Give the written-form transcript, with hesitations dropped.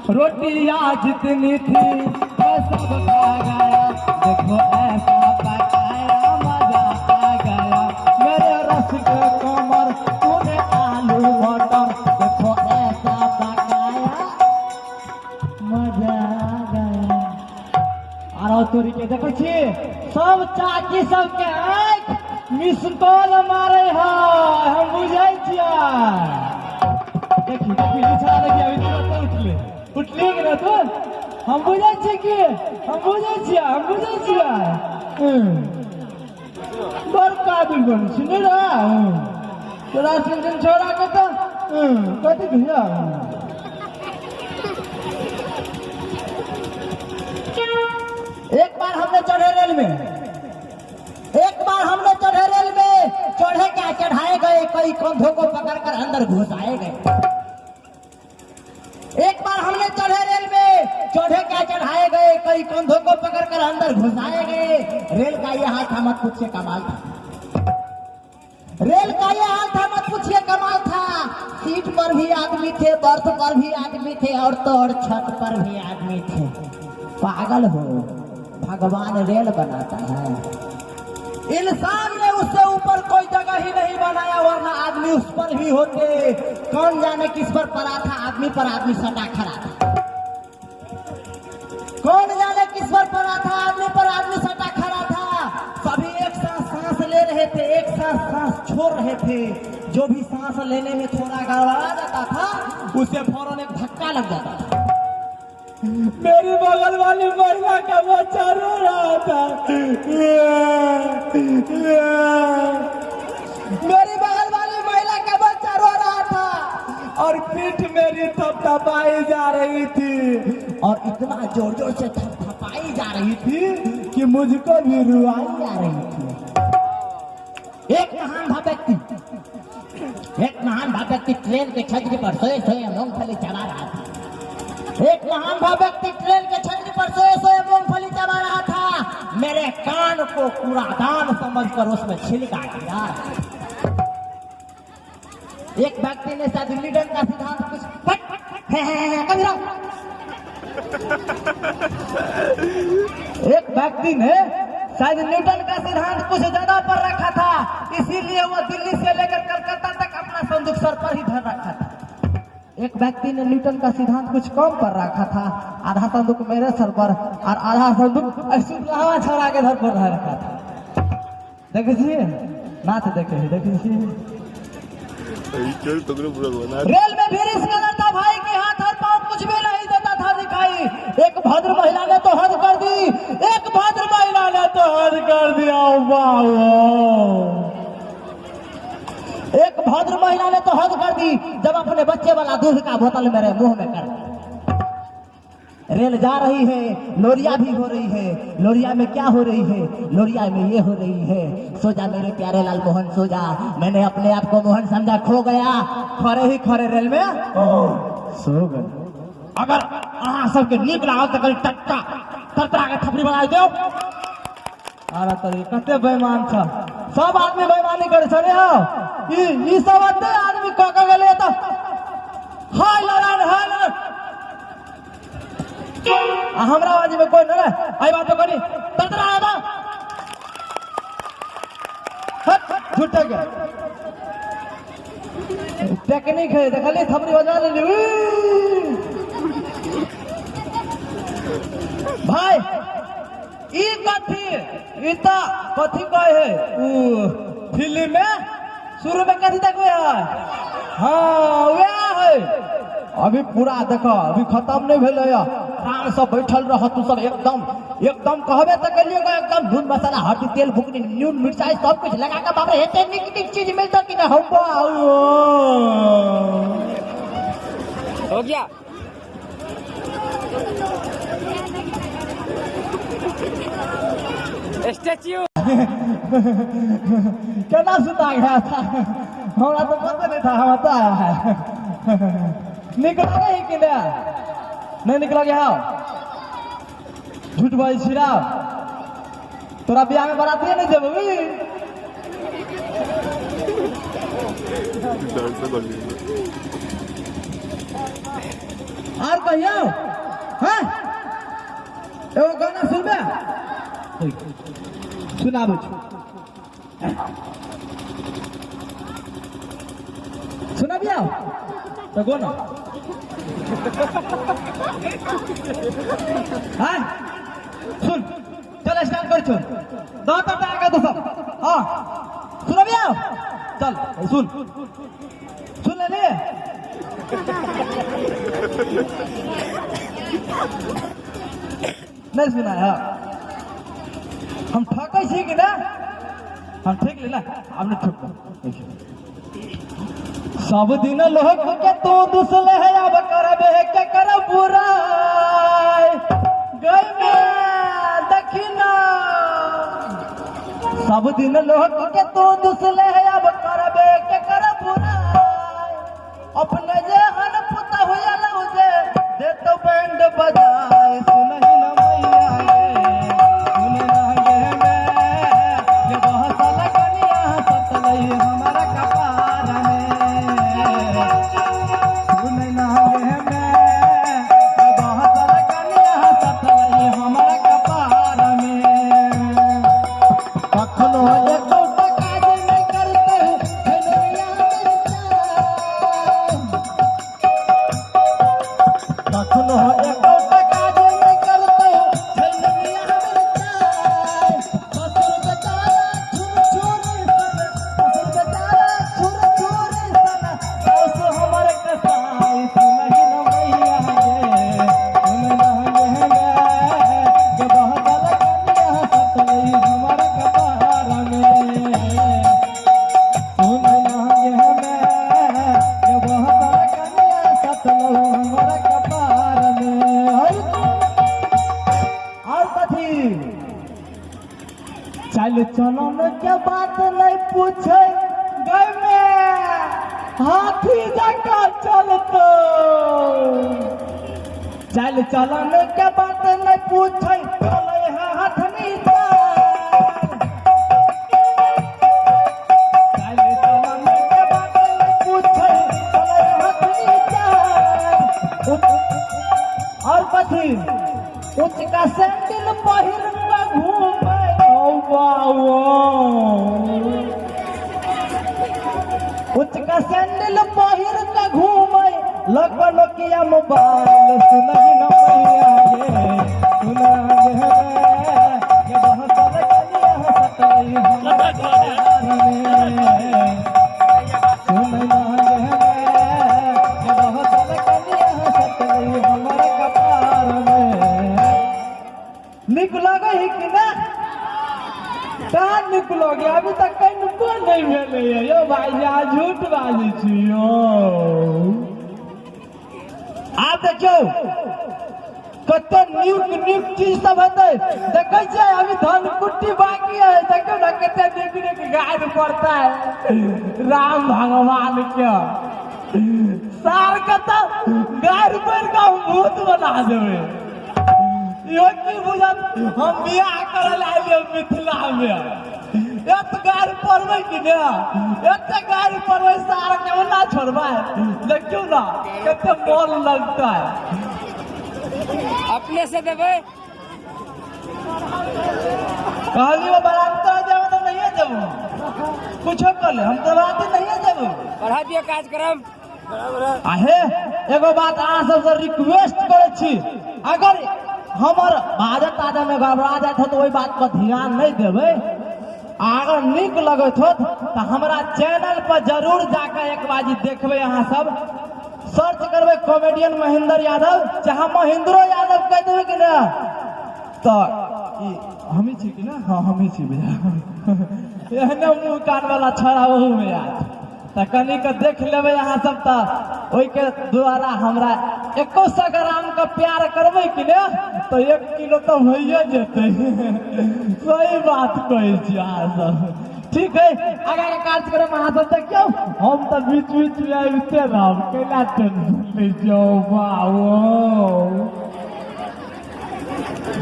रोटियां जितनी थी मैं सब खा गया। देखो ऐसा पकाया मजा आ गया, मेरे रस के कमर तूने आलू मटर। देखो ऐसा पकाया मजा आ गया। आरो तोरी के देखै छी सब चाची सबके आँखि मिस कॉल मारे है, हम बुझै छियै। देखी देखी बिछा देखी, अभी तुरंत उठले उठली कि ना तू? हम बुझै छियै कि हम बुझै छियै, हम बुझै छियै। बड़ काबिल बन छी ने रे तोरा सन सन छोरा के तऽ कथी कहिया। एक बार हमने चढ़े रेल में, एक बार हमने चढ़े रेल में, चढ़े क्या चढ़ाए गए, कई कंधों को पकड़कर अंदर घुसाए गए। एक बार हमने चढ़े रेल में, चढ़े क्या चढ़ाए गए, कई कंधों को पकड़कर अंदर घुसाए गए। रेल का ये हाल था मत पूछिए कमाल था, रेल का ये हाल था मत पूछिए कमाल था। सीट पर भी आदमी थे, बर्थ पर भी आदमी थे, और तो और छत पर भी आदमी थे। पागल हो, भगवान रेल बनाता है। इंसान ने उससे ऊपर कोई जगह ही नहीं बनाया, वरना आदमी उस पर भी होते। कौन जाने किस पर पड़ा था, आदमी पर आदमी सटा खड़ा था। कौन जाने किस पर पड़ा था, आदमी पर आदमी सटा खड़ा था। सभी एक साथ सांस ले रहे थे, एक साथ सांस छोड़ रहे थे। जो भी सांस लेने में थोड़ा गड़बड़ा जाता था उसे फौरन एक धक्का लग जाता था। मेरी बगल वाली महिला का बच्चा रो रहा था। मेरी बगल वाली महिला का बच्चा रो रहा था और पीठ मेरी थपथपाई जा रही थी, और इतना जोर जोर से थपथपाई जा रही थी कि मुझको भी रुआई आ रही थी। एक महान व्यक्ति, एक महान व्यक्ति ट्रेन के छज्जे पर सोए सोए मूंगफली चबा रहा था। एक महान व्यक्ति ट्रेन के छज्जे पर सोए सोए मूंगफली चबा रहा था। मेरे कान को कूड़ादान समझकर उसमें छिलका गिरा। एक व्यक्ति ने शायद न्यूटन का सिद्धांत कुछ एक व्यक्ति ने शायद न्यूटन का सिद्धांत कुछ ज्यादा पर रखा था, इसीलिए वो दिल्ली से लेकर कलकत्ता तक अपना संदूक सर पर ही धर रखा था। एक व्यक्ति ने न्यूटन का सिद्धांत कुछ कम पर रखा था, आधा संदूक मेरे सर पर और आधा संदूक सुतलावा छौड़ा के धर पर धर रखा था। देखे छियै नाच, देखे देखे छियै। रेल में भीड़ इस कदर था भाई कि हाथ और पांव कुछ भी नहीं देता था दिखाई। एक भद्र महिला ने तो हद कर दी, एक भद्र महिला ने तो हद कर दिया। वाह, एक भद्र महिला ने तो हद कर दी जब अपने बच्चे वाला दूध का बोतल मेरे मुंह में कर दिया। रेल जा रही है, लोरिया भी हो रही है। लोरिया में क्या हो रही है? लोरिया में ये हो रही है, सो जा मेरे प्यारे लाल मोहन सो जा। मैंने अपने आप को मोहन समझा, खो गया। खरे ही खरे रेल में सो गए। अगर अहाँ सबके नीक लागल तऽ कनि टटका तरतरा के थपड़ी बना दियौ। अरे तोरी कते बेईमान छ, सब आदमी बेईमानी करे छ रे। हौ ई सब एते आदमी कऽ के गेलै तऽ हाय नारायण हाय नारायण। आ हमरा बाजी में कोई न रहे। आई बात तो करी तरतरा आदा हट झूठे के टेक्निक है। देखली थपड़ी बजा लेली। भाई ई कथी, ई त कथी कहे है उ फिल्म में शुरू में कथी देखबे है? हाँ वह है। अभी पूरा देखो, अभी खत्म नहीं भेलै। आराम से बैठल रह तू सब, एकदम एकदम कहबे त कलियो एकदम नून मसाला हल्दी तेल बुकनी नून मिर्चाई सब कुछ लगा के बाप रे एते निक निक चीज मिलता कि ना। हम हो गया। स्टैच्यू केना सुता गया था, हमरा तो पता नहीं था, हम तो आया है। निकला नहीं कि ना? नहीं निकला गया। झूठ बोल छी ना, तोरा बियाह में बराती नहीं जेबो। आर कहियो हाँ एगो गाना सुनबे सुनाबै छी सुनबियौ तऽ गो ना हाँ सुन चल स्टार्ट कर छो दो तब आगे तो सब हाँ सुनबियौ चल सुन सुन ले नहीं सुना है हम ठकै छी कि ना हम ठीक ले ना हम नहीं ठक सब दिन लोग के तू दुसले है अब करबे के कर बुराई गई में दखिना सब दिन लोग के तू दुसले है अब करबे के कर बुराई अपने जे हन पुता हुआ लौ जे दे तो बैंड बजाए सुनही न मैया गे सुन न गे मैं ये बहसल कनिया सतलई हमारा कपार में सुन न गे मैं ये बहसल कनिया सतलई हमारा कपार में कखनो एको काज नहीं करते दुनिया में कखनो एको काज नहीं करते दुनिया में ससुर बेचारा छुर छुर सन ससुर बेचारा छुर छुर सन सास हमर कसाई सुनही न मैया गे सुन न गे गे बहदल कनिया सतलई हमर कपार में सुन न गे गे बहदल कनिया सतलई हमर कपार में। और कथी चल चलन के बात नहीं पूछे गई में हाथी जका चलतो चल चलन के बात नहीं पूछे चले है हथनी चाल चल चलन के बात नहीं पूछे चले हथनी चाल। और कथी उच्च का सैंडल पहिर के घूमे ओ बाबो उच्च का सैंडल पहिर के घूमे लग नोकिया मोबाइल सुनही न मैया गे सुन गे ये बहसल कनिया सतई हमर कपार में सुन न गे ये बहसल कनिया सतई हमर कपार में। निक लगे है कि ना? कहाँ निक लगे? अभी तक कनिको नहीं भेलै यौ भाई, अहाँ झूठ बाजै छी यौ। आब देखियौ कते नीक नीक चीज सब हेतै। देखै छियै अभी धन कुट्टी बाकी है, देखियौ ने कते नीक नीक गारि पड़तै राम भगवान के। सार के तऽ गारि पढ़ि कऽ हम भूत बना देबै। इहो की बुझत हम बियाह करऽ लए आइलियै मिथिला में, एत गारि पढ़बै कि ने, एते गारि पढ़बै सार के ओना छोड़बै। देखियौ ने कते मोन लगतै। अपने से देबै कहली वो बारात तो देबै तऽ नहिए देबो, कुछो कर ले हम तो बाराती नहिए देबो। बढ़ा दियौ कार्यक्रम। आहे एगो बात अहाँ सबसे रिक्वेस्ट करै छी, अगर हमर बाजत ताजत में गड़बड़ा जाइत हो तो ओहि बात पर ध्यान नहीं देबै। अगर नीक लगैत हो तऽ हमरा चैनल पर जरूर जाकर एक बाजी देखबै। अहाँ सब सर्च करबै कॉमेडियन महेंद्र यादव, चाहे महेंद्रो यादव कहि देबै कि ना तऽ हमही छी कि ना? हाँ हमही छी भैया। एहने मुँह कान वाला छड़ा ओहूमे आयत तऽ कनिक देख लेबै अहाँ सब। तऽ ओहिके द्वारा हमरा 100 ग्राम के प्यार करबै कि ने तऽ 1 किलो तऽ भइए जेतै। सही बात कहै छी अहाँ सब। ठीक है, आगाँ के कार्यक्रम अहाँ सब देखियौ, हम तऽ बीच बीच में आबिते रहब, कैला टेंशन लै छियौ बाबू।